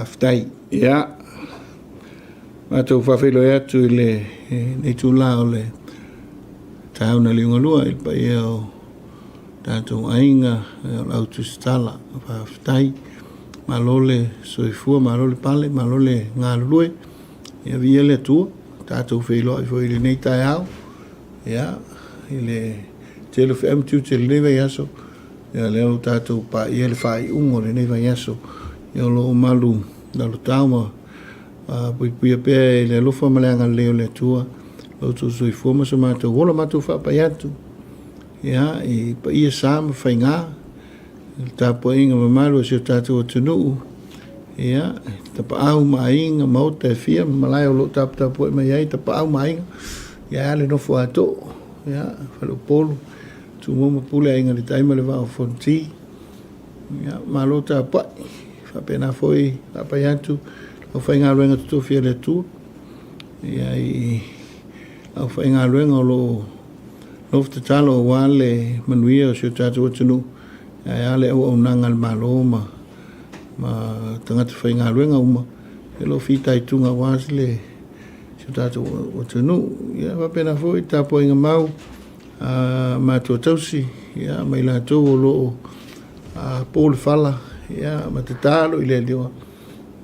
Faafetai. Ia, matou faafeiloai atu i lenei itula o le taeao na liugalua i le paia o tatou aiga o le au tusitala. Faafetai. Malo le soifua, malo le pale, malo le galulue. Ia viia le Atua. Tatou feiloai foi i lenei taeao. Ia, i le tele o feau ma tiute i lenei vaiaso, ia lea ua tatou paia le faaiuga o lenei vaiaso. Ia o lo o malu lalotao ma puipuia pea i le alofa ma le agalelei o le Atua lo outou soifua ma so matou ola. Matou faapai atu ia i paia sa ma faiga i le tapuaiga mamalu a si o tatou atunuu, ia, tapaau ma aiga, maota e fia ma malae o lo o taputapuai mai ai tapaau ma aiga, ia ae a le nofo a too, ia, Faleupolu, Tumua ma Pule, Aiga i le Tai ma le Vaa o Fonoti, ia, malo tapuai. Faapena foi faapai atu le aufaigaluega totofi a le Atua, ia, i aufaigaluega o lo o nofo tatalo aua le manuia o si o tatou atunuu, ae a le auaunaga a le Malo ma ma tagata faigaluega uma o lo o fitaituga aua le si o tatou atunuu. Ia faapena foi le tapuaiga mau a matua tausi ia ma i latou o lo o po le fala ia ma tatalo i le Atua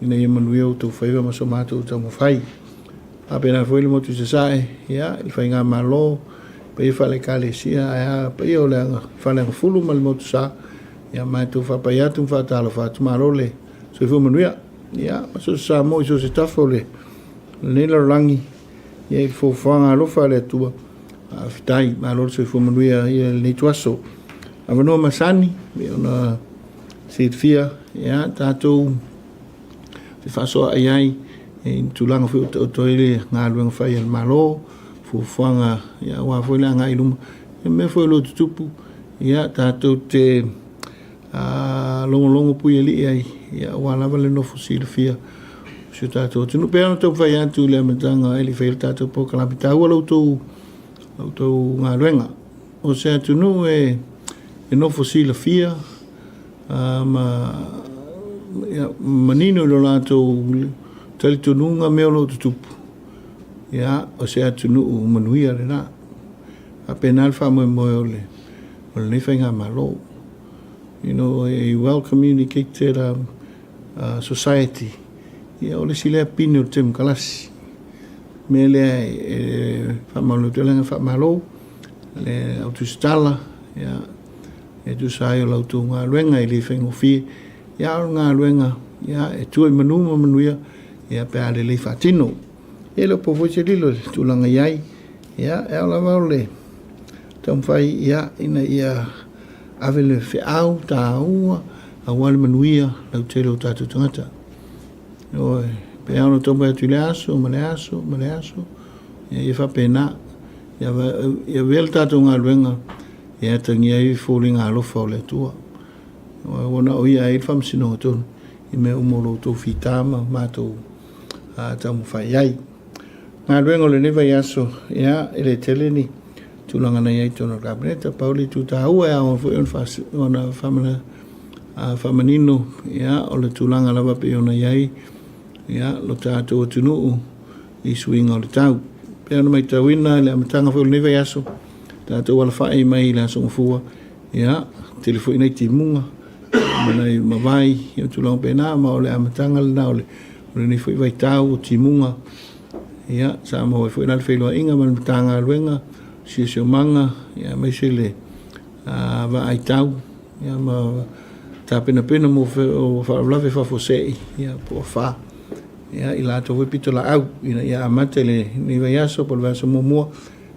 ina ia manuia outou faiva ma so matou taumafai. Faapena foi le motu i Sasae, ia, i le Faigamalo, paia faale-Ekalesia, ae a paia o le Faleagafulu ma le Motu Sa, ia matou faapai atu ma faatalofa atu, malo le soifua manuia. Ia, ma so o se Samoa i so o se tafa o lenei lalolagi, ia i le foafoaga alofa a le Atua, faafetai, malo le soifua manuia i lenei ituaso. Avanoa masani, pei ona silafia, ia, tatou fefaasoaai ai i ni tulaga foi o taoto ai le galuega fai a le Malo, fuafuaga aua foi le agai i luma. Ia mea foi o lo o tutupu, ia tatou te logologo puialii ai, ia aua lava le nofo silafia o si o tatou atunuu. Pei ona taumafai atu i le amataga ae le i faia le tatou polokalame, e taua la outou galuega. O se atunuu e nofo silafia ma ia manino i lo latou talitonuga mea o lo o tutupu, ia, o se atunuu manuia lena. Faapena le faamoemoe o le o lenei faigamalo. You know, a well communicated society, ia o le isi lea pine o le temokalasi. Mea lea e faamalu atu ai le agaga faamalo le au tusitala, ia, e tusa ai o la outou galuega e le faigofie, ia a o le galuega ia e tua i manu ma manuia ia pe a lelei faatino. E le o po foi se lilo i le tulaga i ai, ia e ao lava o le taumafai ia ina ia ave le feau taua aua le manuia lautele o tatou tagata. Ioe, pe ao ona taumafai atu i le aso ma le aso ma le aso, ia ia faapena. Ia avea le tatou galuega e atagia ai foliga alofa o le Atua. Ua na o ia ai le faamasinoga tonu i mea uma o lo outou fita ma matou taumafai ai. Galuega o lenei vaiaso, ia, e le tele ni tulaga na i ai i totonu o le Kapeneta. Pau le itu taua e ao foi ona faamanino, ia, o le tulaga lava pei ona i ai, ia, lo tatou atunuu i suiga o le tau. Pei ona matauina i le amataga foi o lenei vaiaso, tatou alafai mai i le Aso Gafua, ia, tele foi nai timuga ma nai mavae, ia, tulaga faapena, ma o le amataga lena o lenei foi vaitau o timuga. Ia, sa maua ai foi la le feiloaiga ma le Matagaluega o Siosiomaga, ia, aemaise le vaai tau, ia, ma tapenapena mo faalavelave faafuasei, ia, po o afa, ia, i latou foi pitolaau ina ia amata i lenei vaiaso po o le vaiaso muamua,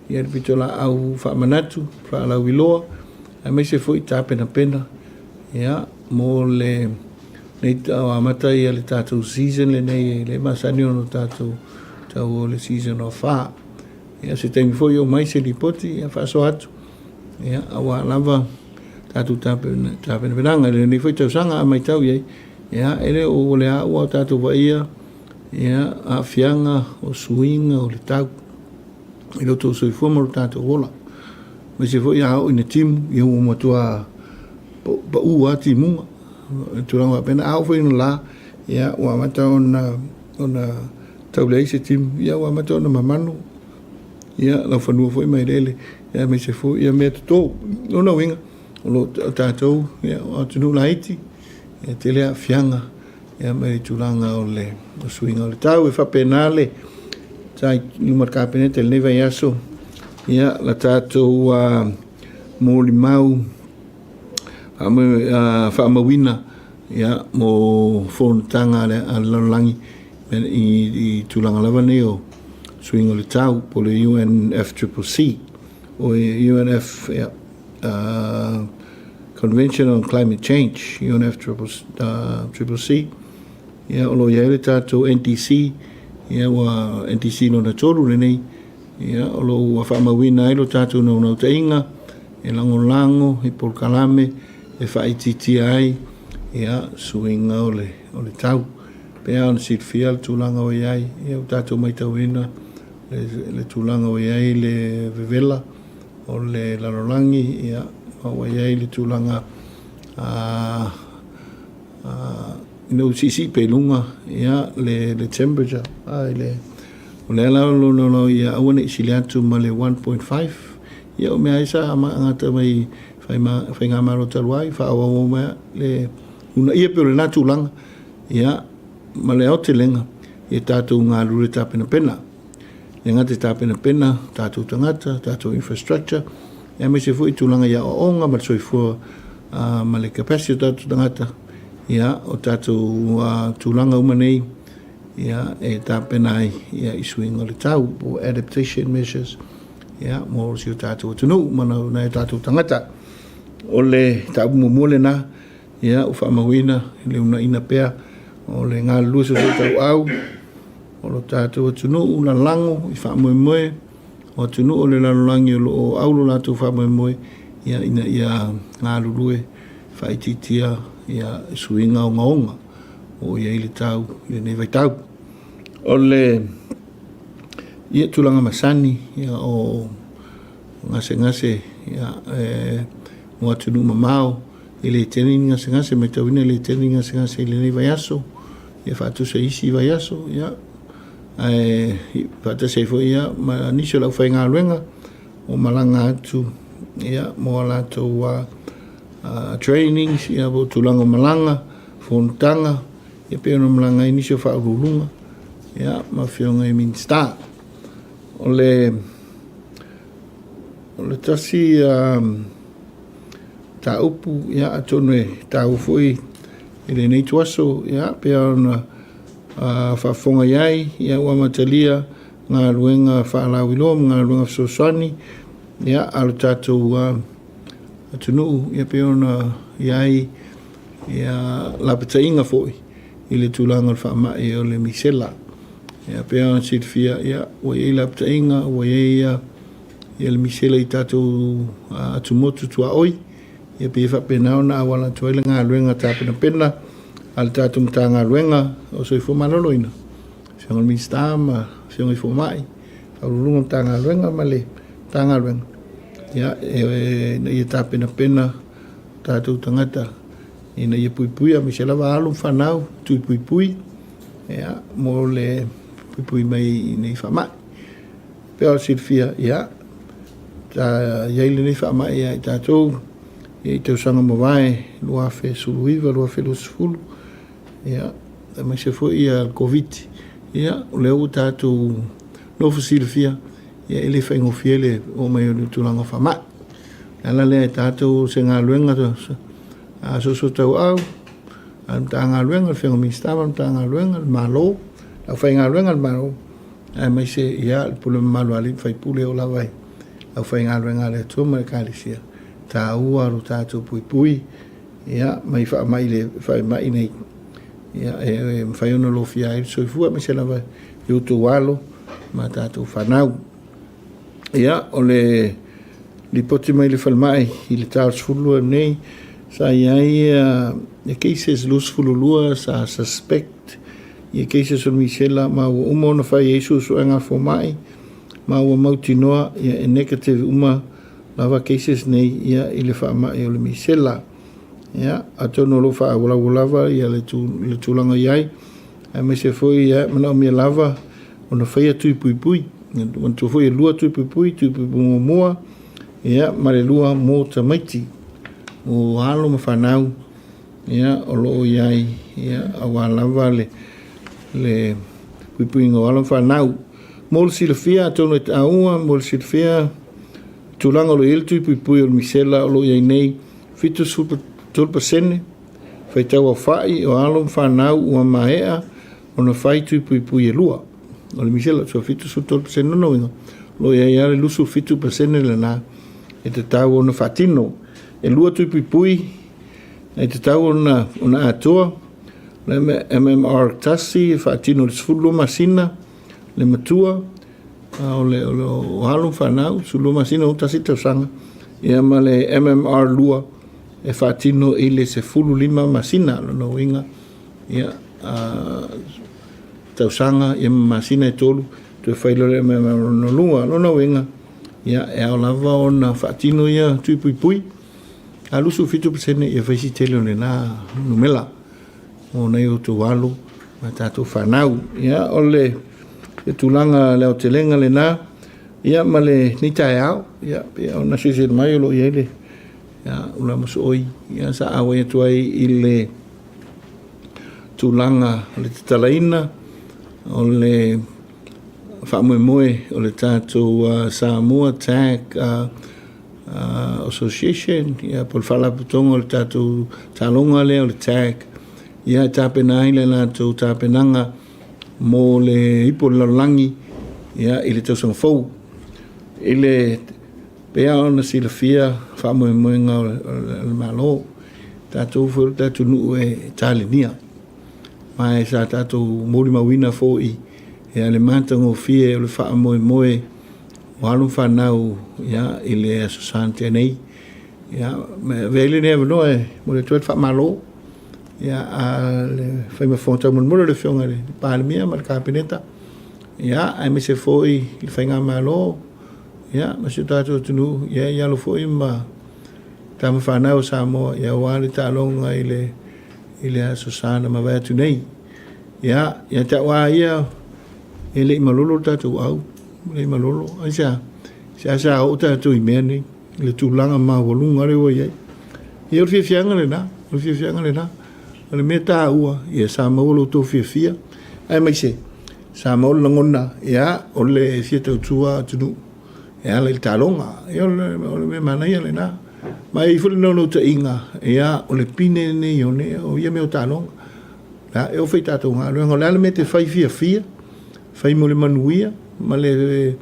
ia, le pitolaau faamanatu, faalauiloa, aemaise foi tapenapena, ia, mo le nei amata ia le tatou season lenei e le masani ona tatou tau o le season o afa. Ia, se taimi foi oo mai se lipoti, ia, faasoa atu, ia, aua lava tatou tapenapenaga i lenei foi tausaga. A matau i ai, ia, e le o le a ua tatou vaaia, ia, aafiaga o suiga o le tau i lo outou soifua ma lo tatou ola. Aemaise foi a oo ina timu, ia ua matua pau lava timuga, tulaga faapena. A oo foi ina la, Ia, ua amata ona ona tau leai se timu, ia ua amata ona mamanu ia laufanua foi ma eleele, ia aemaise foi ia mea toto. O lona uiga, o lo o tatou ia, o atunuu laiti, e tele aafiaga ia mai le tulaga o le suiga o le tau. E faapena le sa i luma o le Kapeneta i lenei vaiaso, ia la tatou molimau faamauina ia, mo fonotaga a le lalolagi i tulaga lava nei o suiga o le tau po o le UNFCCC o le UNF ia, Convention on Climate Change UNFCCC ia, o lo o i ai le tatou NDC ia, ua NDC lona tolu lenei ia, o lo o ua faamauina ai lo tatou naunautaiga e lagolago i polokalame e faaitiitia ai ia suiga o le tau. Pei lava ona silafia le tulaga ua i ai, ia ua tatou matauina le tulaga ua i ai le vevela o le lalolagi, ia, ma ua i ai le tulaga ina ua siisii pea i luga ia, le temperature. A, i le, o lea la o lo o ia aua ne i sili atu ma le 1.5. Ia o mea ai sa gata mai Faigamalo talu ai, faaauau mai le uunaia pei o lena tulaga, ia, ma le aotelega, ia tatou galulue tapenapena. E le gata i tapenapena tatou tagata, tatou infrastructure, aemaise foi tulaga i aoaoga ma le soifua ma le capacity o tatou tagata, ia, o tatou tulaga uma nei, ia, e tapena ai ia, i suiga o le tau, po o adaptation measures, ia, mo si o tatou atunuu ma nai o tatou tagata. O le mataupu muamua lena, ia, ua faamauina le uunaina pea o le galulue soosootaua o lo tatou atunuu, lalago i faamoemoe o atunuu o le lalolagi o lo o au lo latou faamoemoe ia, ina ia galulue faaitiitia ia suiga ogaoga o i ai le tau i lenei vaitau. O le ia tulaga masani ia, o gasegase ia, e, mo atunuu mamao, e le tele ni gasegase, matauina e le tele ni gasegase i lenei vaiaso, ia faatusa i isi vaiaso, ia, ae faatasi ai foi ia, ma nisi o le aufaigaluega o malaga atu ia, mo a latou trainings, ia, po o tulaga o malaga, fonotaga, ia pei ona malaga ai nisi o faauluuluga ia, ma afioga i Minisita. O le tasi mataupu, ia, atonu e taua foi i lenei ituaso, ia, pei ona faafofoga i ai, ia, ua amatalia galuega faalauiloa ma galuega fesoasoani, ia, a lo tatou atunuu, ia, pei ona i ai ia lapataiga foi i le tulaga o le faamai o le misela. Ia, pei ona silafia, ia, ua i ai lapataiga, ua i ai ia, ia le misela i tatou atumotu tuaoi, ia pei e faapena ona auala atu ai le galuega tapenapena a le tatou Matagaluega o Soifua Maloloina, Afioga i le Minisita ma Afioga i Fomai, Faauluuluga o Matagaluega ma le Matagaluega, ia, ina ia tapenapena tatou tagata ina ia puipuia, aemaise lava alo ma fanau, tui puipui, ia, mo le puipui mai i nei faamai. Pei ona silafia, ia, sa i ai lenei faamai ia i tatou i tausaga mavae 2019, 2020, ia, aemaise foi ia le Koviti. Ia, o lea ua tatou nofo silafia, ia, e le faigofie le oo mai o le tulaga o faamai. O le ala lea e tatou se galuega soosoo tauau a le Matagaluega, le Afioga i le Minisita ma le Matagaluega, le Malo, le aufaigaluega a le Malo, aemaise ia le pule mamalu a alii ma faipule o lava i aufaigaluega a le Atua ma le Ekalesia, taua lo tatou puipui ia mai faamai le faamai nei ia e mafai ona lofia ai le soifua aemaise lava i outou alo ma tatou fanau. Ia o le lipoti mai le falemai i le ta o le 12 nei sa i ai ia cases 22 sa suspect ia cases o le misela ma ua uma ona fai ai suesuega a fomai ma ua mautinoa ia e negative uma lava cases nei ia i le faamai o le misela. Ia, atonu o lo o faaauau lava ia le, tu, le tulaga i ai, aemaise foi ia, manaomia lava ona faia tui puipui. Manatua foi e lua tui puipui, tui puipui muamua, ia, ma le lua mo tamaiti, mo alo ma fanau, ia, o lo o i ai, ia, aua lava le, le puipuiga o alo ma fanau. Mo le silafia, atonu e taua, mo le silafia, tulaga o lo o i ai le tui puipui o le misela o lo o i ai nei, 73% faitau aofai o alo ma fanau ua maea ona fai tui puipui e lua. O le misela, so 73% lona uiga, o lo o i ai lava le 27% lena e tatau ona faatino. E lua tui puipui e tatau ona, ona atoa, le MMR 1 e faatino i le 12 masina le matua, o le, o le o alo ma fanau, 12 masina o tasi tausaga, ia ma le MMR 2 e faatino i le 15 masina, lona uiga, ia, tausaga ia ma masina e tolu, toe fai loa le MMR lona lua, lona uiga, ia, e ao lava ona faatino ia tui puipui, a 27% ia fai si tele o lena numera mo nai o outou alo ma tatou fanau. Ia, o le tulaga le aotelega lena, ia ma lenei taeao, ia, pei ona silasila mai o lo o i ai le ia, ula mosooi, ia, sa auai atu ai i le tulaga o le tatalaina o le faamoemoe o le tatou Samoa Tag Association, ia, po o le faalapotopotoga o le tatou taaloga lea o le tag, ia, e tapena ai le latou tapenaga mo le ipu o le lalolagi, ia, i le tausaga fou. I le pei lava ona silafia faamoemoega o le Malo, tatou foi o le tatou atunuu e talenia. Ma e sa tatou molimauina foi ia le matagofie o le faamoemoe o alo ma fanau ia, i le Aso Sa na tea nei. Ia, ma e avea ai lenei avanoa e momoli atu ai le faamalo ia, a le faimafofoga taumolimoli o le Afioga i le Palemia ma le Kapeneta, ia, aemaise foi i le Faigamalo, ia, ma si o tatou atunuu, ia, i alo foi ma tama fanau o Samoa, ia, aua le taaloga i le, i le Aso Sa na mavae atu nei. Ia, ia te au lava ia, e le i malolo le tatou au, e le i malolo. Aisea? Seasea oo tatou i mea nei, i le tulaga maualuga lea ua i ai. Ia o le fiafiaga lena, o le fiafiaga lena. O le mea taua, ia sa maua lo outou fiafia, aemaise sa maua le lagona, ia, o le fia tautua atunuu e ala i le taaloga. Ia o le, o le mea manaia lena. Ma e i ai foi le naunautaiga, ia, o le pine lenei o, ne, o ia mea o taaloga. Ia, e oo foi i tatou galuega, o le a le mea e te fai fiafia, fai mo le manuia ma le,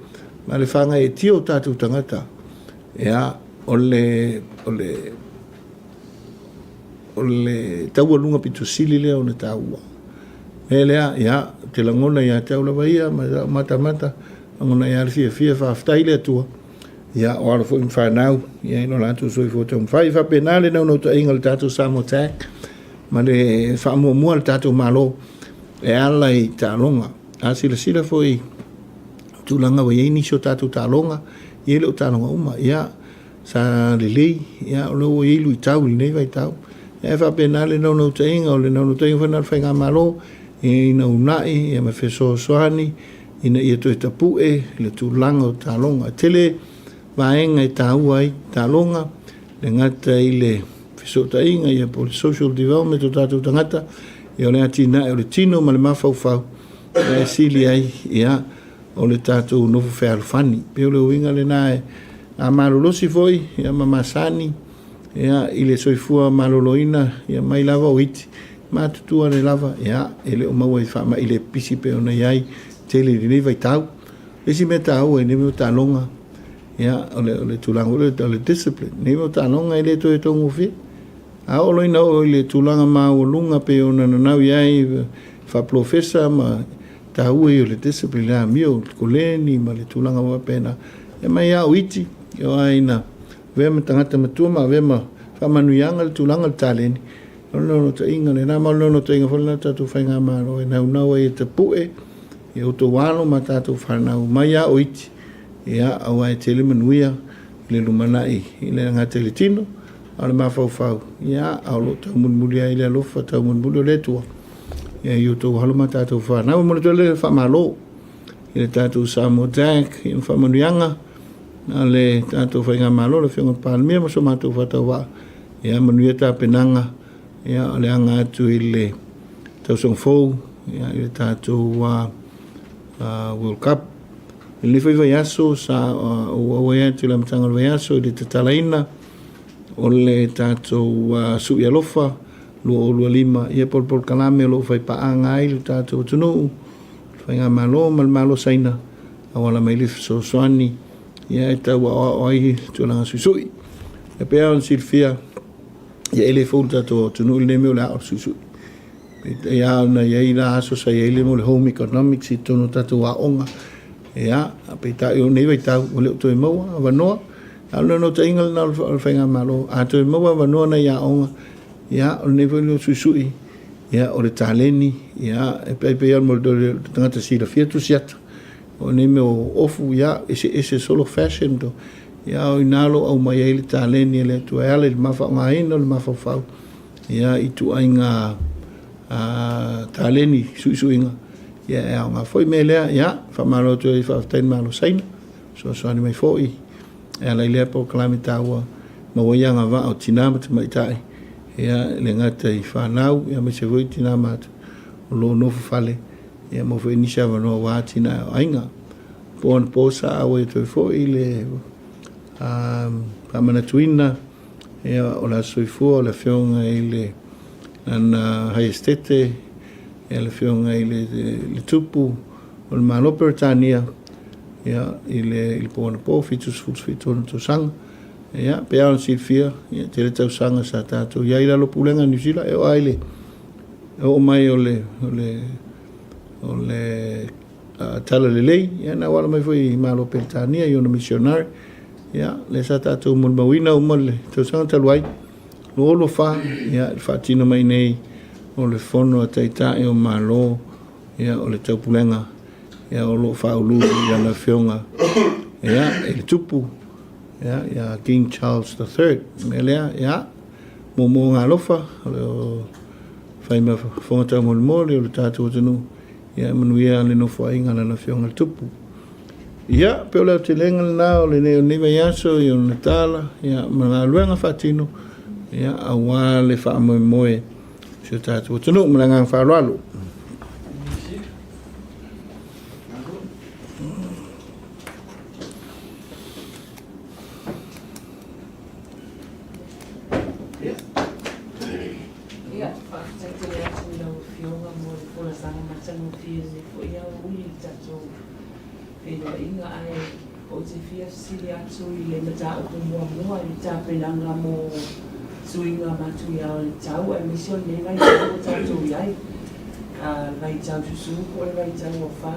ma le faagaeetia o tatou tagata, ia, o le, o le, o le taualuga pito sili lea ona taua. Mea lea, ia, ou te lagona ia te au lava ia, ma lau matamata, lagona ia le fiafia, faafetai le Atua, ia, o alo foi ma fanau, ia, i lo latou soifua taumafai. E faapena le naunautaiga o le tatou Samoa Tag, ma le faamuamua a le tatou Malo e ala i taaloga. A silasila foi i tulaga ua i ai nisi o tatou taaloga, ia e le o taaloga uma, ia, sa lelei, ia, o lea ua i ai luitau i lenei vaitau. Ia, e faapena le naunautaiga, o le naunautaiga foi lena o le Faigamalo, ina uunai ia ma fesoasoani ina ia toe tapue le tulaga o taaloga. E tele vaega e taua ai taaloga, e le gata i le fesootaiga ia po o le social development o tatou tagata, ia o le atinae o le tino ma le mafaufau, ia e sili ai ia o le tatou nofo fealofani. Pei o le uiga lena e a malolosi foi ia ma masani ia i le soifua maloloina ia mai lava o iti matutua ane lava ia e le o maua i faamai le pipisi pei ona i ai tele i lenei vaitau. Le isi mea taua i lenei mea o taaloga ia o le, o le tulaga foi lea o le discipline. Lenei mea o taaloga e le toe taugofie. A oo loa ina oo i le tulaga maualuga pei ona nanau i ai faapolofesa ma taua ia o le discipline, le amio, le koleni ma le tulaga faapena. E mai lava o iti, e oa ina avea ma tagata matua ma avea ma faamanuiaga le tulaga o le taleni. O le naunautaiga lena, ma o le naunautaiga foi lena o le tatou faigamalo e naunau ai e tapue i outou alo ma tatou fanau mai lava o iti, ia, aua e tele manuia i le lumanai i le gata i le tino, A o le mafaufau, ia, a o lo o taumulimuli ai le alofa taumulimuli o le Atua, ia, i outou alo ma tatou fanau. E momoli atu ai le faamalo i le tatou Samoa DAC i faamanuiaga a le tatou Faigamalo, le Afioga i le Palemia ma so matou faatauvaa. Ia manuia tapenaga, ia, o le aga atu i le tausaga fou, ia, i le tatou World Cup. I lenei foi vaiaso sa ou auai atu i le amataga o le vaiaso i le tatalaina o le tatou Sui Alofa 2025, ia po o le polokalame o lo o faipaaga ai le tatou atunuu, le Faigamalo ma le Malo Saina, auala mai le fesoasoani ia e tau aoao ai le tulaga suisui. E pei ona silafia, ia e le fou le tatou atunuu i lenei mea o le ao suisui. Peitai lava ona i ai la aso sa i ai le mea o le home economics i totonu o tatou aoga. Ia, peitai o lenei vaitau ua le o toe maua avanoa. A o le naunautaiga lena o le Faigamalo, a toe maua avanoa nai aoga, ia, o lenei foi mea o suisui, ia, o le taleni, ia, e pei lava o le tagata silafia tusiata. O nei mea o ofu, ia, eseese solo fashion, ia, o i ina o lo o aumai ai le taleni a le Atua e ala i le ma faaaogaina o le mafaufau, ia, ituaiga taleni suisuiga, ia, e aoga foi mea lea. Ia, faamalo atu ai, faafetai i le Malo Saina, fesoasoani mai foi e ala i lea polokalame taua, maua ai agavaa o tina ma tamaitai, ia, e le gata i fanau, ia, aemaise foi tina ma o lo o nofo fale, ia, maua foi nisi avanoa aua atinae o aiga. Po anapo sa auai atu ai foi le faamanatuina ia, o le Aso Soifua o le Afioga i le Lana Haiestete, ia, le Afioga i le Tupu o le Malo Peretania, ia, i le po anapo, 77 ona tausaga. Ia, pei lava ona silafia, ia, tele tausaga sa tatou i ai i lalo o pulega a Niu Sila, e oo lava i le oo mai o le, o le, o le Talalelei, ia na auala mai foi i Malo Peretania i ona misionare. Ia, lea sa tatou molimauina uma le tausaga talu ai, 2024, ia, le faatino mai nei o le fono a Taitai o Malo, ia, o le Taupulega, ia, o lo o faauluulu i lana afioga, ia, i le Tupu, ia, ia King Charles III. O le mea lea, ia, moomooga alofa, o le fai ma fofoga taumolimoli o le tatou atunuu, Ia manuia le nofoaiga a Lana Afioga i le Tupu. Ia, pei o le aotelega lena o lenei vaiaso i ona tala, ia, ma galuega faatino, ia, aua le faamoemoe o si o tatou atunuu. Ma le agaga faaaloalo. Ia, faafetai tele atu i lau Afioga mo le folasaga matagofie i lenei foi aoauli i le tatou feiloaiga. Ae ou te fia fesili atu i le mataupu muamua i le tapenaga mo suiga matuia o le tau aemaise o lenei vaitau ua tatou i ai, le vaitau susu po o le vaitau afa.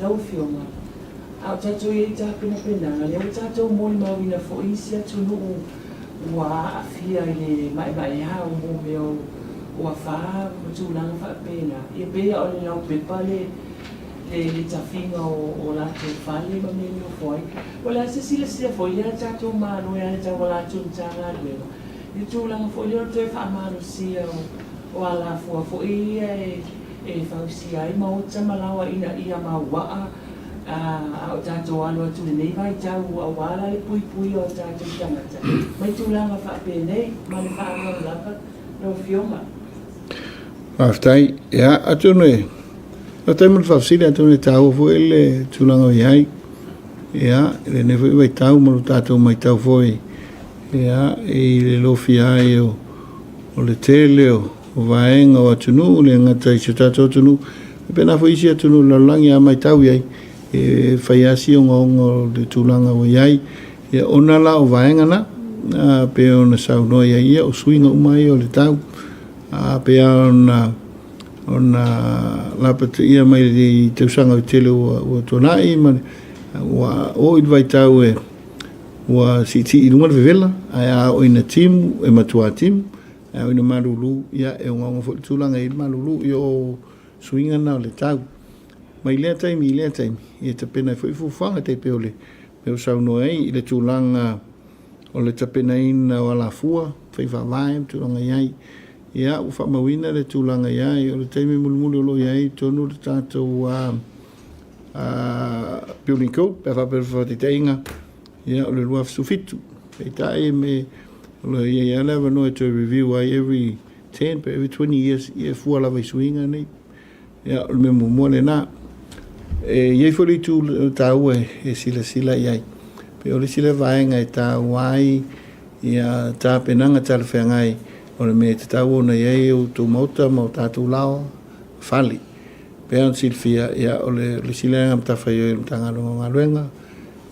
Lau Afioga, a o tatou i ai i tapenapenaga, lea ua tatou molimauina foi isi atunuu ua aafia i le maemaea o mō mea o afa ma tulaga faapena, ia pei o le laupepa le le tafiga o latou fale ma mea e nofo ai. O le a se silasila foi lea a le tatou Malo e ala tauala atu i le Matagaluega i le tulaga foi lea o le toe faamalosia o alafua foi ia e fausia ai maota ma laoa ina ia mauaa a o tatou alo atu i lenei vaitau aua la le puipuia o tatou tagata mai tulaga faapenei. Ma le faaaloalo lava lau Afioga. Faafetai. Ia, atonu e, faafetai mo le faafesili, atonu e taua foi le tulaga o i ai. Ia, i lenei foi vaitau ma lo tatou matau foi, ia, i le lofia ai o, o le tele o, o vaega o atunuu, le gata i si o tatou atunuu, e pena foi isi atunuu o le lalolagi a matau i ai, e fai lava si ogaoga o le tulaga ua i ai. Ia, ona la o vaega na, a, pei ona saunoa i ai, ia, o suiga uma ia o le tau, a, pei lava ona, ona lapataia mai i tausaga tele ua, ua tuanai, ma ua oo i le vaitau e, ua siisii i luga le vevela, ae a oo ina timu, e matua timu, Ae oo ina malulu, ia e ogaoga foi le tulaga e i ai le malulu, ia o suiga na o le tau. Mai lea taimi i lea taimi, ia e tapena ai foi fuafuaga, e tai pei o le mea ua saunoa ai i le tulaga o le tapenaina o alafua, faiga faavae ma tulaga i ai. Ia, ua faamauina le tulaga i ai, o le taimi mulimuli o lo o i ai i totonu le tatou building code, pe a faapea o le faataitaiga, ia, o le 2017. Peitai me, o lo o i ai lava le avanoa e toe review ai every 10 pe every 20 years, ia e fua lava i suiga nei. Ia, o le mea muamua lena. E i ai foi le itu taua e silasila i ai. Pe o le isi lea vaega e taua ai ia tapenaga talafeagai o le mea e tatau ona i ai outou maota ma o tatou laoa, fale. Pei ona silafia, ia, o le isi lea matafaioi a le Matagaluega o Galuega,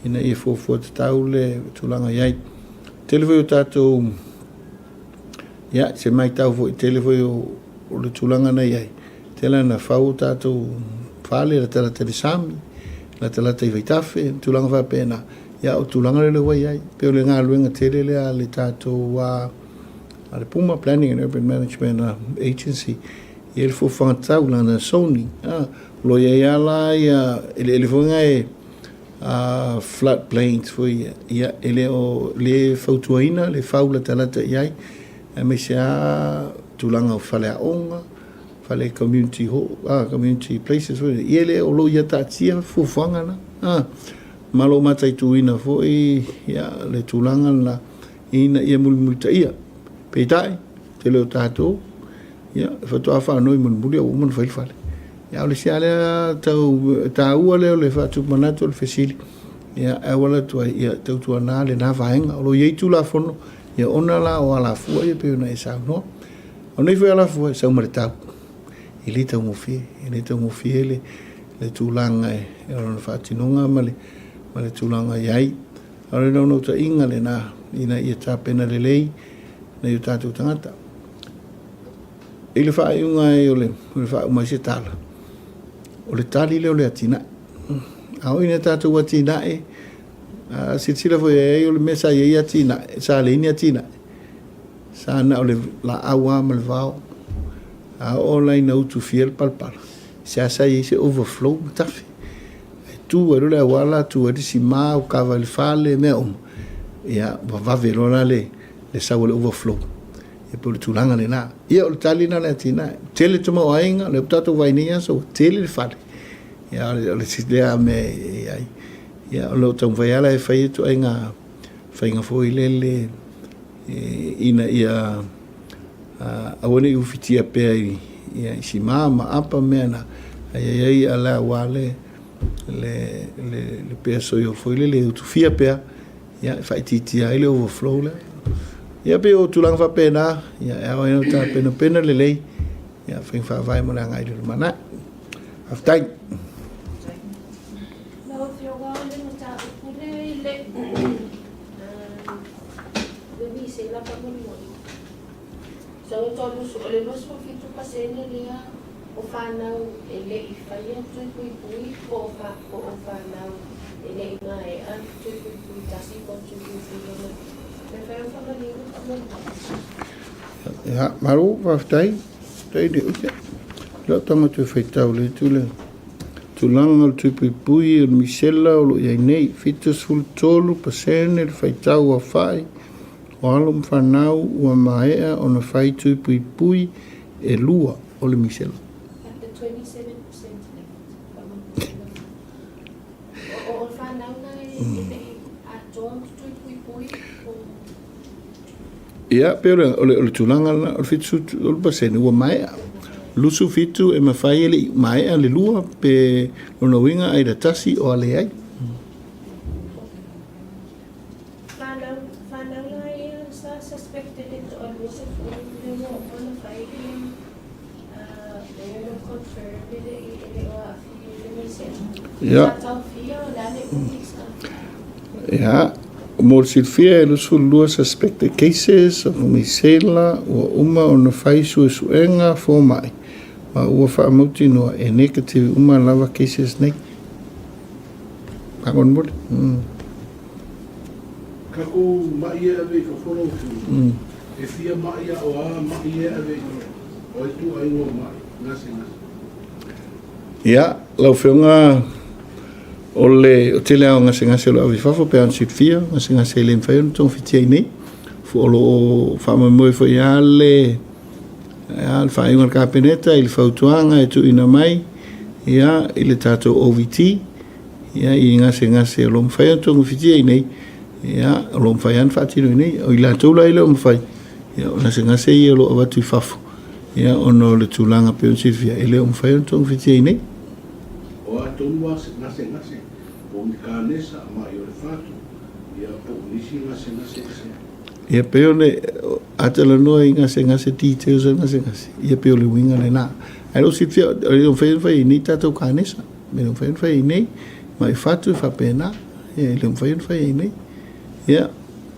ina ia fuafua tatau le tulaga i ai. Tele foi o tatou, ia, se matau foi, tele foi o le tulaga na i ai, tele na fau o tatou fale latalata i le sami, latalata i vaitafe, tulaga faapena, ia o tulaga lea ua i ai. Pei o le galuega tele lea a le tatou a le PUMA, Planning and Urban Management Agency, i le fuafuaga tatau lana zoning. O lo o i ai lava la ia eleele foi na e flood plains foi ia, ia e le o le fautuaina le fau latalata i ai, aemaise lava tulaga o faleaoga, fale community hall, community places foi ia, e le o lo o ia taatia fuafuaga na. Ma o lo o mataituina foi ia le tulaga lena ina ia mulimulitaia. Peitai, tele o tatou, ia, faatoa faanoi mulimuli a ua uma ona fai le fale. Ia, a o le isi lava lea tau taua lea o le faatupu manatu o le fesili, ia, e auala atu ai, ia, tautuana lena vaega. O lo o i ai Tulafono, ia, ona la o alafua ia pei ona e saunoa. O nei foi alafua e sau ma le tau, e le taugofie, e le taugofie le, le tulaga e, o lona faatinoga ma le, ma le tulaga i ai. A o le naunautaiga lena, ina ia tapena lelei nai o tatou tagata. I le faaiuga ai o le, o le faauma ai se tala, o le tali lea o le atinae. A oo ina tatou atinae, a silasila foi i ai o le mea sa i ai atinae, sa leai ni atinae, sa na o le laau lava ma le vao. A oo la ina utufia le palapala, seasea i ai se overflow ma tafe. E tu ai loa le auala, tu ai le sima, ua kava i le fale, mea uma, ia, ua vave loa la le, le sau o le overflow. E pei o le tulaga lena. Ia, o le tali lena o le atinae. Tele tamaoaiga, lea ua tatou vaai i nei aso, ua tele le fale. Ia, o le isi lea mea e i ai. Ia, o lo o taumafai lava la e fai ituaiga faiga foi lele ina ia aua ne i ufitia pea i, ia, i sima ma apa mea na, ai ai ai ala aua le, le, le, le pea soio foi lele e utufia pea, ia, e faaitiitia ai le overflow lea. Ia, pei o tulaga faapena, ia, e ao ai ona tapenapena lelei, ia, faiga faavae mo le agai i le lumanai. Faafetai. Lau Afioga, o le mataupu lea i le le misela faamolemole. Sau e tolu, o le 27% lea o fanau e le i faia tui puipui po o fa, po o fanau e le i maea tui puipui tasi po o tui puipui lona lua. Pe mafai ona faamanino faamolemole. Ia, malo, faafetai. Faafetai le uia. Lea o tagata e faitau le itu lea. Tulaga o le tui puipui o le misela o lo o i ai nei, 73% le faitau aofai o alo ma fanau ua maea ona fai tui puipui e lua o le misela. At the 27% left. O, o fanau na e, e le i atoa tui puipui o Ia, pei o le, o le, o le tulaga lena, o le 73% ua maea. 27 e mafai e le i maea le lua, pe lona uiga ai le tasi o a leai. Whanau, whanau la ia sa suspected e toalua se le ua uma ona fai le uh, le confirm e le i e le o aafia i le misela. Ia. Sa taofia o le a le umi sa. Ia, mo le silafia e 22 suspected cases o misela ua uma ona fai suesuega fomai ma ua faamautinoa e negative uma lava cases nei. Faamolemole. Takou maʻi e ave i fafo lau afioga, e fia maʻi a o a maʻi e ave i fafo? O ai ituaiga o maʻi gasegase? Ia, lau afioga, o le tele lava o gasegase o lo o ave i fafo, pe a ona silafia, gasegase e le mafai ona togafitia i inei. O lo o faamoemoe foi lava le le faaiuga a le Kapeneta i le fautuaga e tuuina mai ia, i le tatou OVT ia, i gasegase o lo o mafai ona togafitia i inei, ia, o lo o mafai lava ona faatino i inei. O i latou la e le o mafai, ia, o gasegase ia o lo o avatu i fafo, ia, ona o le tulaga pei ona silafia, e le o mafai ona togafitia i inei. O a tonu gasegase, po o ni kanesa, ma'i o le fatu, ia, po o nisi gasegase ese. Ia pei o le a talanoa i gasegase details o gasegase, ia pei o le uiga lena. Ae lou silafia, e le o mafai ona fai i inei tatou kanesa. E le o mafai ona fai i inei, ma'i fatu e faapena. Ia e le o mafai ona fai i inei. Ia,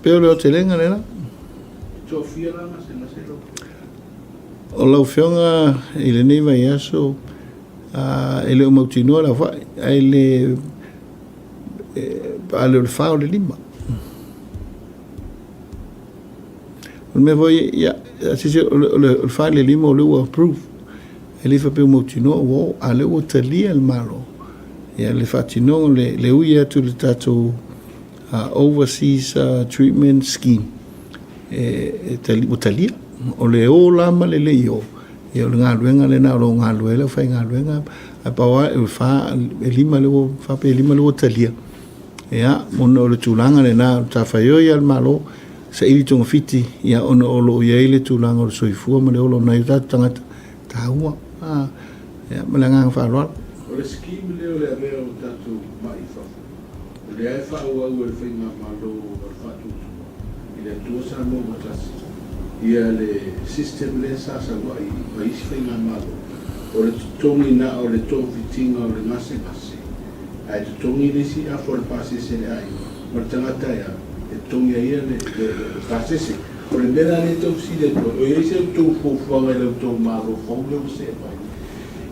pei o le aotelega lena. E toafia la gasegase lau Afioga? O lau Afioga i lenei vaiaso, e le o mautinoa le aofai, ae le a le o le 4 o le 5. O le mea foi, ia, sisi, o le 4 i le 5 o lea ua approve. E le faapea ua mautinoa ua oo, a o lea ua talia le Malo, ia, le faatinoga, le ui atu i le tatou Overseas Treatment Scheme, e ua talia. O le o la ma le le i o, ia, o le galuega lena o lo o galulue ai le aufaigaluega, ae pau lava, e 4, e 5 lea ua, 4 pe 5 lea ua talia. Ia, ona o le tulaga lena, o le matafaioi a le Malo, saili togafiti, ia, ona o lo o i ai le tulaga o le soifua ma le ola o nai o tatou tagata, e taua. A, ia, ma le agaga faaaloalo. O le scheme lea o le avea o tatou mai i fafo, o lea e faaauau e le Faigamalo a le Faatuatua i le Atua Samoa ua Tasi, ia le system lea sa sau ai ma isi Faigamalo, o le totogi na o le togafitiga o le gasegase, ae totogi le isi afa o le pasese i le aiga ma le tagata e alu, e totogi ai ia le pasese. O le mea la lea e tau fesili atu ai, o i ai se outou fuafuaga i la outou Malo fou lea ua see mai,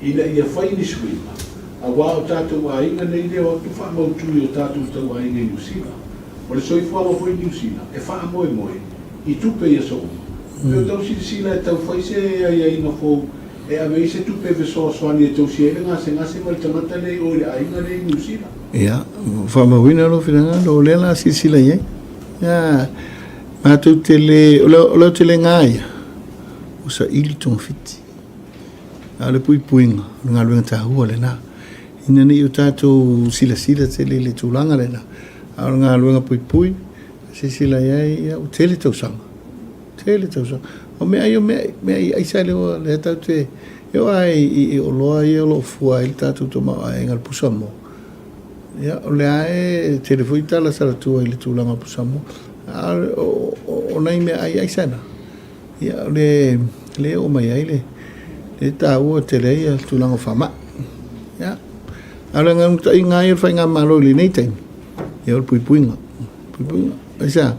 ina ia fai ni suiga, aua o tatou aiga nei lea o atu faamautu i o tatou tauaiga i Niu Sila. O le soifuaga foi i Niu Sila, e faamoemoe i tupe i aso uma. Pe o tau silasila e tau fai se aiaiga fou e ave ai se tupe e fesoasoani e tausia ai le gasegase ma le tagata lea i o i le aiga lea i Niu Sila. Ia, ua faamauina lou finagalo, o lea la silasila i ai. Ia, matou te le, o le aotelega ia, ua saili togafiti. A o le puipuiga, o le galuega taua lena. Ina ne i o tatou silasila tele i le tulaga lena, a o le galuega puipui, silasila i ai, ia, ua tele tausaga, tele tausaga. O meaai o meaai, meaai aisa lea ua, lea tatou te, e oo lava i oloa ia o lo o fua ai le tatou tamaoaiga, le pusamoa, ia, o lea lava e tele foi tala salatua i le tulaga o pusamoa. A o nai meaai aisa na, ia, o le, lea e oo mai ai le, le taua tele ai le tulaga o faamai. Ia, a o le naunautaiga lava ia o le faigamalo i lenei taimi, ia o le puipuiga, puipuiga. Aisea?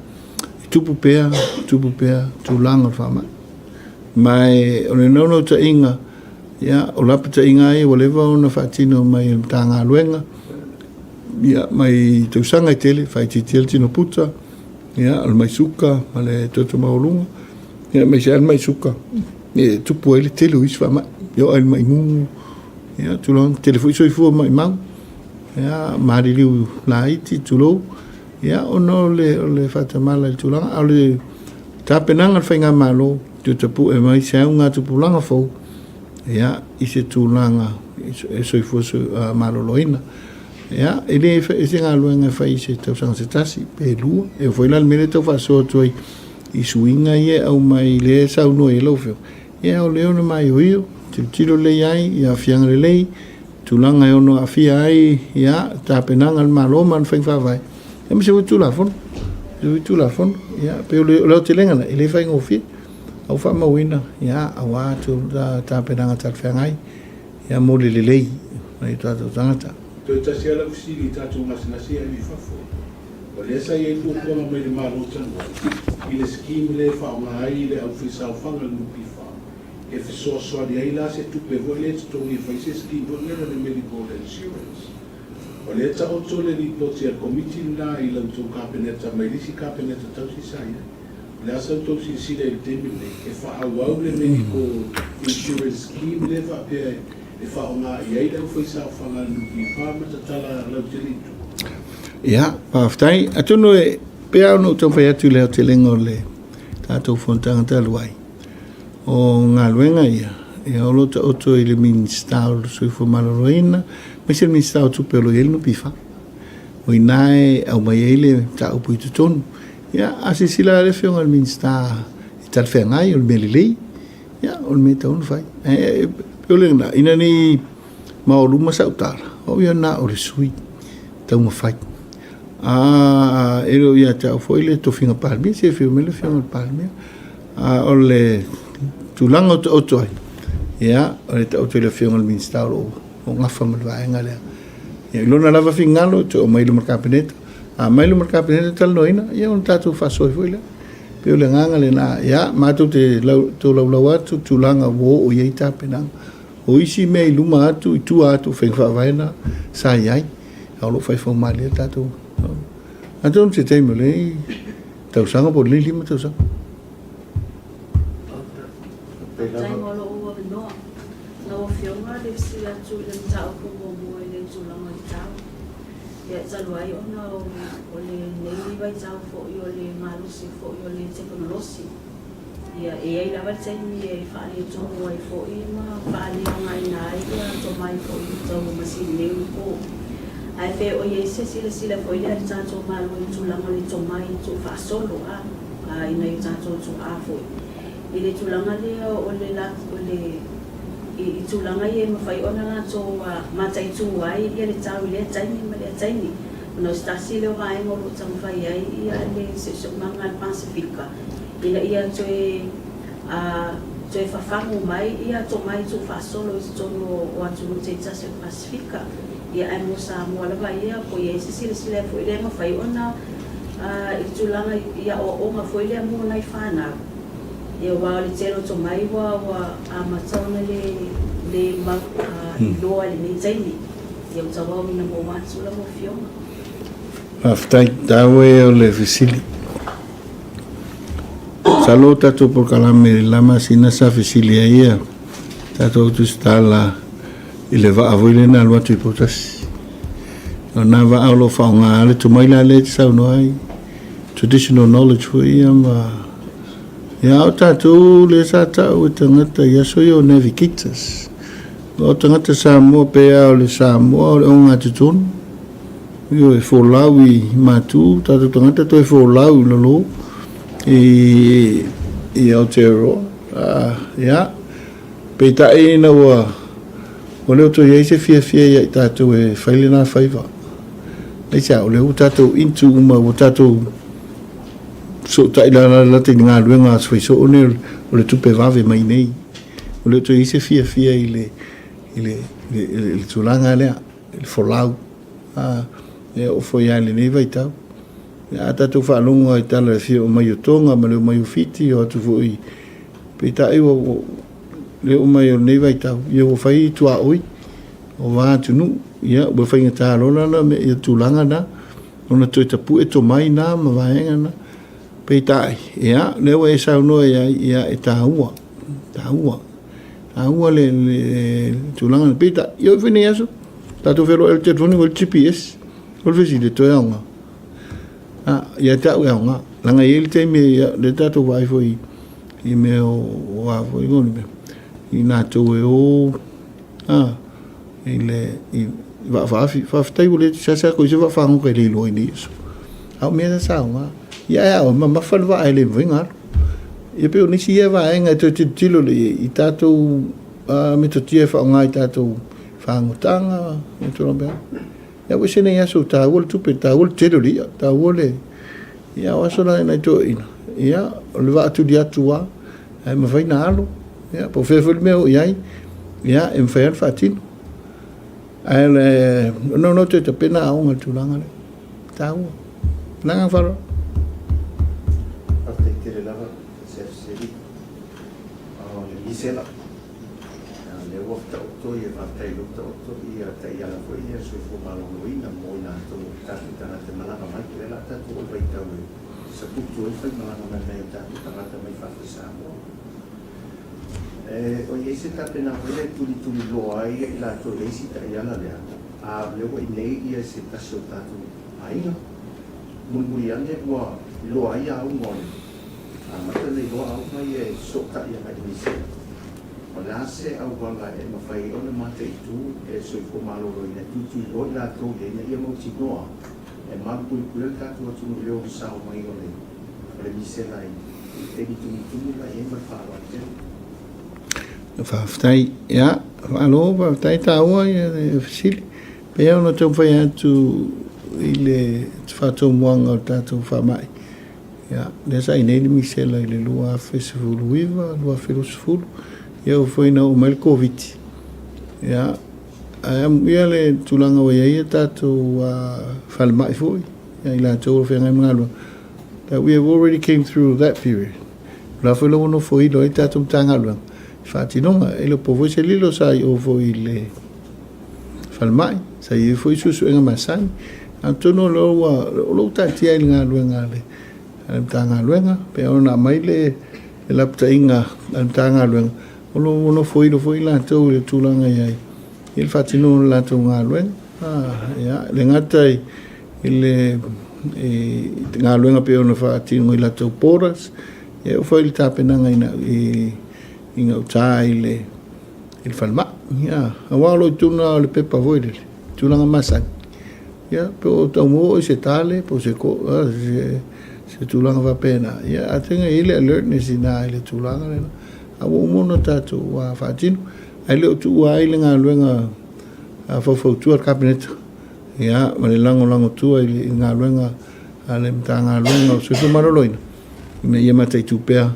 E tupu pea, tupu pea tulaga o le faamai. Ma e, o le naunautaiga, ia, o lapataiga ia ua leva ona faatino mai e le Matagaluega, ia, mai tausaga e tele, faaitiitia le tino puta, ia, o le mai suka ma le toto maualuga, ia, aemaise lava le mai suka, e tupu ai le tele o isi faamai, e oo lava i le mai gugu, ia, tulaga, tele foi soifua maimau, ia, maliliu laiti, tulou, Ia, ona o le, o le faatamala i le tulaga, a o le tapenaga a le Faigamalo, toe tapue mai se augatupulaga fou, ia, i se tulaga e soifua maloloina. Ia, e le e se galuega e fai i se tausaga se tasi, pe lua, e oo foi la i le mea lea e tau faasoa atu ai i suiga ia e aumai lea e saunoa i ai lau Afioga, ia o lea ona maioio, tilotilo lelei ai i aafiaga lelei, tulaga e ono aafia ai ia tapenaga a le Malo ma ana faiga faavae, aemaise foi Tulafono, aemaise foi Tulafono. Ia, pei o le aotelega lena, e le faigofie. A ua faamauina, ia, aua tapenaga talafeagai, ia, mo le lelei o nai o tatou tagata. Toe tasi lava lau fesili i tatou gasegase ia e ave i fafo. O lea sa i ai fuafuaga mai le Malo talu ai i le scheme lea e faaaoga ai le aufaisaofaga a le NPF e fesoasoani ai la se tupe foi lea e totogi e fai se scheme foi lea le medical insurance. O lea e taoto le lipoti a le Komiti lena i la outou Kapeneta mai le isi Kapeneta tausi sa i ai. O le a sa outou silasila i le taimi lenei e faaauau le medical insurance scheme lea faapea e faaaoga i ai le aufaisaofaga a le NPF ma tatala lautele i tua? Ia, faafetai. Atonu e pei lava ona ou taumafai atu i le aotelega o le. tatou fonotaga talu ai, o galuega ia, ia o lo o taoto i le Minisita o le Soifua Maloloina, aemaise le Minisita o Tupe o lo o i ai le NPF. O i ina e aumai ai le mataupu i totonu. Ia, a silasila lava le Afioga i le Minisita e talafeagai, o le mea lelei, ia, o le mea e tatau ona fai. Ae pei o lena, ina ne i maoaluma sau tala, o au ia na o le sui taumafai. A e le o ia te au foi le tofiga Palemia, se i afio mai le Afioga i le Palemia. A o le tulaga o taoto ai, ia, o le taoto i le Afioga i le Minisita o lo o gafa ma le vaega lea. Ia, i lona lava finagalo, e toe aumai i luma o le Kapeneta. A aumai i luma o le Kapeneta talanoaina, ia ona tatou faasoa ai foi lea. E pei o le agaga lena, ia, matou te tolaulau atu tulaga ua oo i ai tapenaga. O isi mea i luma atu, i tua atu o faiga faavae na sa i ai, a o lo o faifau malie le tatou. Atonu se taimi o lenei tausaga po o lenei 5 tausaga. Faafetai mo lou avanoa. Lau Afioga, le fesili atu i le mataupu muamua i le tulaga o le tau. Ia, talu ai ona o lenei vaitau foi o le malosi foi o le tekonolosi, ia, e i ai lava le taimi e faaletonu ai foi ma faaleaogaina ai ia tomai foi tau masini nei o po. Ae pe o i ai se silasila foi lea a le tatou Malo i le tulaga o le tomai tuufaasolo a i nai o tatou tuaa foi i le tulaga lea o le o le i tulaga ia e mafai ona latou mataitu ai ia le tau i lea taimi ma lea taimi. Ona o se tasi lea o vaega o lo o taumafai ai ia le siosiomaga a le Pasefika ina ia toe toe fafagu mai ia tomai tuufaasolo i totonu o atunuu taitasi o le Pasefika. Ia ae mo Samoa lava ia, po i ai se silasila foi lea e mafai ona i tulaga i aoaoga foi lea mo nai fanau. Ia aua o le tele o tomai ua ua amata ona le le mau iloa i lenei taimi. Ia ua tauaoina mou atu lau Afioga. Faafetai, taua ia o le fesili. Masalo o tatou polokalame i le la masina sa fesili ai ia tatou tusitala i le vaa foi lea na alu atu i Poutasi. O na vaa o lo o faaaoga le tomai la lea e te saunoa ai, traditional knowledge foi ia ma ia o tatou lea sa tau e tagata i aso ia o navigators. O tagata Samoa pe a o le Samoa o le ogatotonu. Ioe, folau i Matu, tatou tagata toe folau i lalo i Aotearoa. Ia, peitai ina ua ua le o toe i ai se fiafia ia i tatou e fai lena faiva. Aisea, o lea ua tatou into uma, ua tatou fesootai lalalata i le galuega a fai soo nei o le tupe vave mai nei. Ua le o toe i ai se fiafia i le, i le, i le, i le tulaga lea, i le folau. A, e oo foi lava i lenei vaitau. A tatou faalogo lava i tala i le fia omai o Tonga ma le omai o Fiti, o atu foi, peitai ua, ua, le oo mai o lenei vaitau, ia ua fai tuaoi o va atunuu, ia ua faigata loa la la ia tulaga na, ona toe tapue tomai na ma vaega na. Peitai, ia, lea ua e saunoa i ai, ia, e taua, taua, taua le, le, le tulaga na. Peitai, ia oo foi i nei aso, tatou feiloai i le telefoni ua i ai le GPS, o le fesili, e toe aoga? A, ia te au e aoga. Leaga e i ai le taimi, lea tatou vaai foi i mea o a foi o le mea, i latou e o a, i le i vaa faafi. Faafetai ua le seasea koe i se vaa fagota e le iloa i nei aso. A o mea na sa aoga. Ia ae a oe, mamafa le vaa e le mafai ona alu. Ia pei o nisi ia vaega e toe tilotilo lelei i ai i tatou metotia e faaaoga i tatou fagotaga ma tulaga faapena. Ia ua ese nei aso ua taua le tupe, taua le tele o le i'a, taua le... Ia o aso na nai toeaiina, ia o le vaa tuli atu lava, ae mafai ona alo, ia po o fea foi le mea o i ai, ia e mafai lava ona faatino. Ae o le naunau toe tapena aoga i le tulaga lea, e taua. Ma le agaga faaaloalo. Faafetai tele lava Chef Seli. O le misela. Lea ua taoto ia, faafetai lea ua taoto ia taiala foi ia soifua maloloina mo i latou o tatou tagata e malaga mai. O lea o le a tatou oo i vaitau e saputu ai le faimalaga mai nai o tatou tagata mai fafo i Samoa. O i ai se tapenaga foi lea e tulituliloa ai i latou i le isi taiala lea, a o lea ua i inei ia se tasi o tatou aiga, mulimuli ane ua iloa ai auga o le. Amata ona iloa auga ia e fesootai agai i le misela. O le a se auala e mafai ai ona mataitu e le soifua maloloina e tuituiloa i latou ia ina ia mautinoa e malupuipuia le tatou atunuu i le onosao mai o le o le misela i le taimi tumutumu la i ai ma le faaaloalo tele. Faafetai. Ia, malo, faafetai taua ia le fesili. Pei ona taumafai atu i le faatomuaga o le tatou faamai, ia, lea sa i nei le misela i le 2019, 2020, ia ua foi ina oo mai le Koviti. Ia, ae amuia le tulaga ua i ai a tatou falemai foi, ia i latou o lo o feagai ma galuega, that we have already came through that period. O la foi la ua nofoilo ai tatou Matagaluega i faatinoga. E le o po foi se lilo sa i o foi i le falemai, sa i ai foi suesuega masani. Atonu o lea ua, o lo o taatia i le galuega a le Matagaluega, pe ona aumai le lapataiga a le Matagaluega, o lo o nofoilo foi latou i le tulaga i ai i le faatinoga o le latou galuega. Ia, e le gata i le galuega pei ona faatino i latou borders, ia e oo foi i le tapenaga i gauta i le falemai. Ia, aua o lo o i totonu lava o le pepa foi lele, tulaga masani, ia, po o tau maua oe i se tale po o se se tulaga faapena, ia, atonu e i ai le alertness i ina i le tulaga lena, a ua uma ona tatou faatino. Ae le o tuua ai le galuega faufautua a le Kapeneta, ia, ma le lagolago tua i le galuega a le Matagaluega o le Soifua Maloloina, ina ia mataitu pea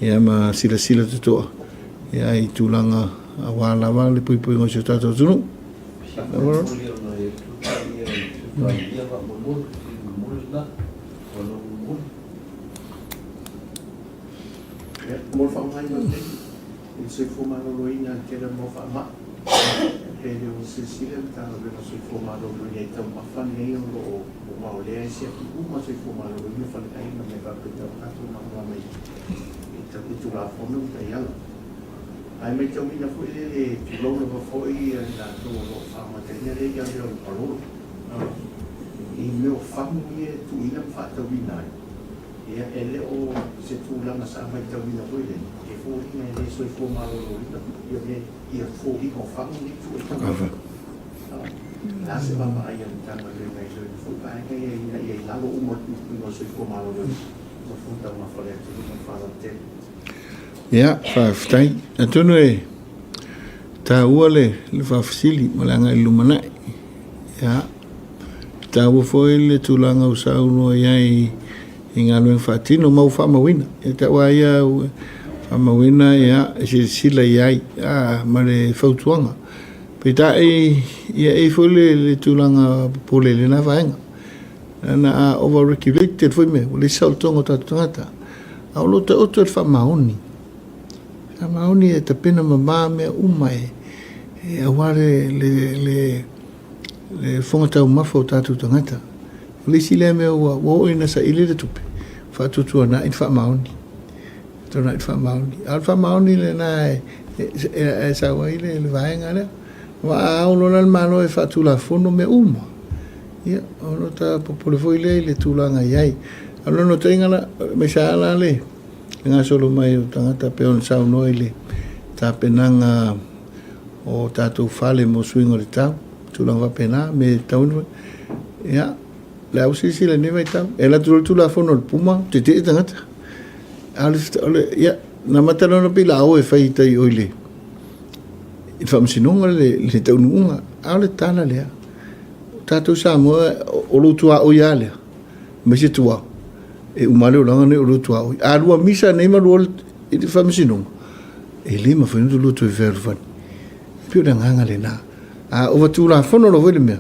ia, ma silasila totoa ia, i tulaga aua lava le puipuiga o si o tatou atunuu. Mo le faaaogaina o le taimi, i le soifua maloloina i le tele o mau faamai. Pe le o silasila le Matagaluega o le Soifua Maloloina i taumafa nei o lo o aua o lea e siaki uma le soifua maloloina, faleaiga ma mea faapena ua tatou malamalama i Tulafono ma taiala. Ae maitauina foi lea le tulou lava foi i latou o lo o faamataina lea ia mea o le palolo i mea o fagu ia e tuuina ma faatauina ai. Ia, e le o se tulaga sa matauina foi lea, e foliga e le soifua maloloina ia mea, ia foliga o fagu nei tua i taumafa. O le a se vaavaai a le Matagaluega i lona foi vaega ia ina ia i lalo uma o le puipuiga o le soifua maloloina ma fua taumafa o le atunuu ma le faaaloalo tele. Ia, faafetai. Atonu e taua le faafesili ma le agai i le lumanai. Ia, e taua foi le tulaga ua saunoa i ai i galuega faatino ma ua faamauina. E tau lava ia ua faamauina ia, e silasila i ai ma le fautuaga. Peitai, ia e i ai foi le tulaga popole i lena vaega. Leaga a over regulated foi mea, ua leai se saolotoga o tatou tagata. A o lo o taoto le faamaoni. Faamaoni e tapena mama mea uma e aua le fofoga taumafa o tatou tagata. O le isi lea mea ua oo ina saili le tupe, faatuatuanai le faamaoni. Tuanai le faamaoni. A o le faamaoni lena e sau ai le vaega lea. Aua a ao loa la le Malo e faatulafono mea uma, ia, ona ta popole foi lea i le tulaga e i ai. A o le naunautaiga la, aemaise lava la le gasolo mai o tagata pei ona saunoa i le tapenaga o tatou fale mo suiga o le tau, tulaga faapena, me e tatau ona fai. Ia, o le a ua silasila i lenei vaitau, e alu atu loa le Tulafono a le PUMA, tetee tagata. A o le, ia, na amata loa ona pei o le a o e fai i tai i o i le faamasinoga le taunuuga. A o le tala lea, o tatou Samoa, o lou tuaoi lava lea, aemaise tua, e uma lava le olaga nei o lou tuaoi. A lua misa nei ma lua i le faamasinoga, e le mafai ona lua toe fealofani. E pei o le agaga lena. A ova tulafono loa foi le mea,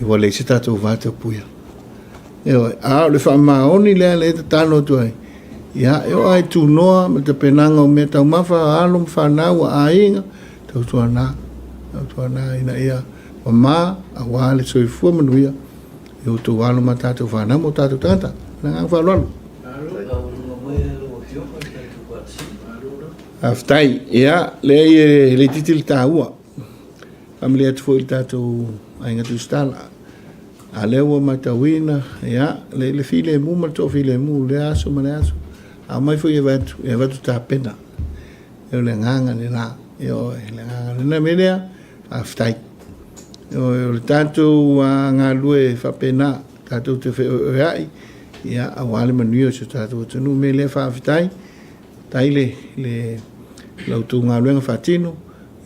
ua leai se tatou va tapuia. Ioe, a o le faamaoni lea lea e tatalo atu ai, ia, e oo lava i tunoa ma tapenaga o mea taumafa, alo ma fanau, aiga, tautuana, tautuana ina ia mama aua le soifua manuia i outou alo ma tatou fanau ma o tatou tagata. Ma le agaga faaaloalo. Faafetai. Ia, leai e le itiiti le taua. Faamalie atu foi i le tatou aiga Tusitala. A lea ua matauina, ia, le filemu ma le toafilemu i lea aso ma lea aso. A omai foi e vaai atu, e avatu tapena. O le agaga lena, ioe, le agaga lena mea lea, faafetai. Ioe, o le tatou galulue faapena, tatou te feoeoeai, ia, aua le manuia o si o tatou atunuu. Mea lea, faafetai, faafetai le, le, la outou galuega faatino,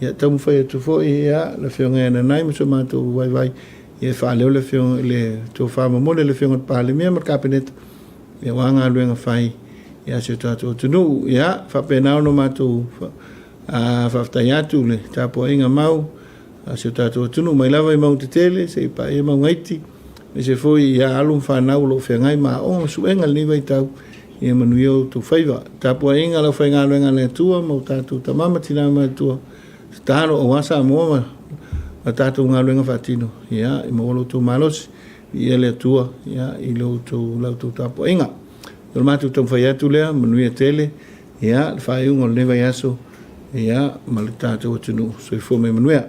ia, taumafai atu foi, ia, le Afioga ia Nanai ma so matou vaivai, ia, e faaleo le Afioga, le tofa momoli a le Afioga i le Palemia ma le Kapeneta, Ia aua galuega fai ia si o tatou atunuu. Ia, faapena ona matou faafetai atu le tapuaiga mau a si o tatou atunuu mai lava i mauga tetele seia paia mauga iti, aemaise foi ia alo ma fanau o lo o feagai ma aoga ma suega i lenei vaitau, ia manuia outou faiva. Tapuaiga a le aufaigaluega a le Atua ma o tatou tama ma tina matutua, tatalo aua Samoa ma tatou galuega faatino, ia maua lo outou malosi. Viia le Atua ia, i lo outou, la outou tapuaiga. O le matou taumafai atu lea, manuia tele ia, le faaiuga o lenei vaiaso ia, ma le tatou atunuu. Soifua ma ia manuia.